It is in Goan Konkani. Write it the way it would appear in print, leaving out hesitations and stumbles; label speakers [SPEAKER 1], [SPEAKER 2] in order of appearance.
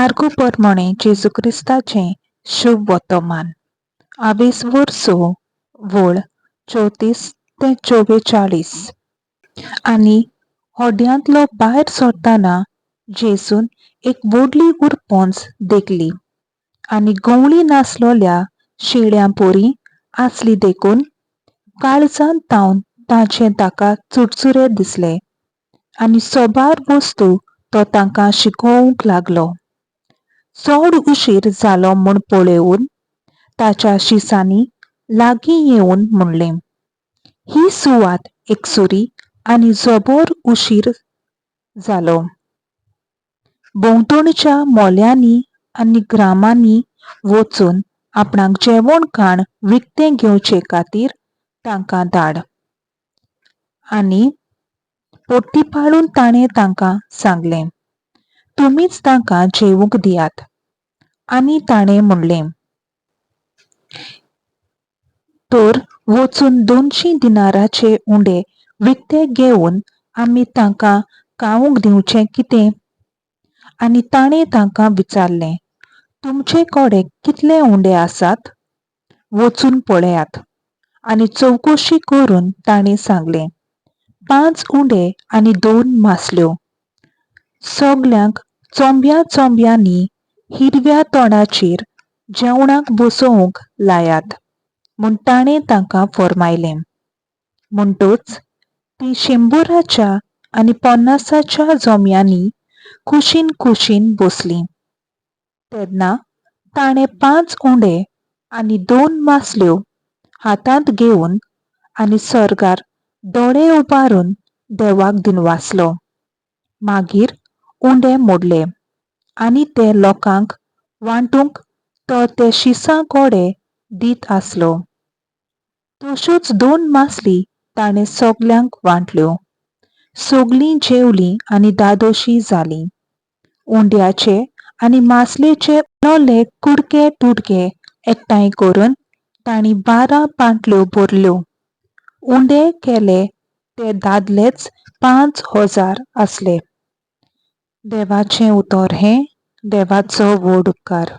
[SPEAKER 1] मार्गो परमणे जेजू क्रिस्ताचें शुभ वर्तमान. आवेसवोर स वळ 34 ते 44. आनी होड्यांतलो भायर सरतना जेजून एक व्हडली उरपोंज देखली आनी गवळी नासलोल्या शेळ्यां पोरी आसली देखून काळजांत तावन ताचें ताका चुरचुरे दिसले आनी सोबार वस्तू तो तांकां शिकोवंक लागलो. चड उशीर जालो म्हूण पळोवन ताच्या शिसांनी लागीं येवन म्हणलें, ही सुवात एकसुरी आनी जबर उशीर जालो. भोंवतणच्या मोल्यांनी आनी ग्रामांनी वचून आपणाक जेवण खाण विकतें घेवचे खातीर तांकां धाड. आनी पोट्टीपाळून ताणें तांकां सांगलें, तुमीच तांकां जेवंक दियात. आनी ताणें म्हणलें, तर वचून 200 दिनाराचे उंडे विकते घेवन आमी तांकां खावंक दिवचें कितें? आनी ताणें तांकां विचारलें, तुमचे कडेन कितले उंडे आसात? वचून पळयात. आनी चवकशी करून तांणी सांगलें, 5 उंडे आनी 2 मासल्यो. सगल्यांक चोंब्या चोंब्यांनी हिरव्या तोंडाचेर जेवणाक बसोवंक लायात म्हूण ताणें तांकां फर्मायलें. म्हणटच तीं 100च्या आनी 50च्या जोम्यांनी कुशीन कुशीन बसलीं. तेन्ना ताणें 5 उंडे आनी 2 मासल्यो हातांत घेवन आनी सर्गार दोळे उबारून देवाक दिनवासलो. मागीर उंडे मोडले आनी ते लोकांक वांटूंक तो ते शिसां कोडे दीत आसलो. तश्योच 2 मासली ताणें सगल्यांक वांटल्यो. सगलीं जेवलीं आनी दादोशी जालीं. उंड्याचे आनी मासलेचे उरलेले कुडके तुडके एकठांय करून तांणी 12 पांटल्यो भरल्यो. उंडे केले ते दादलेच 5000 आसले. देवाचें उतर हें देवाचो व्हड उपकार.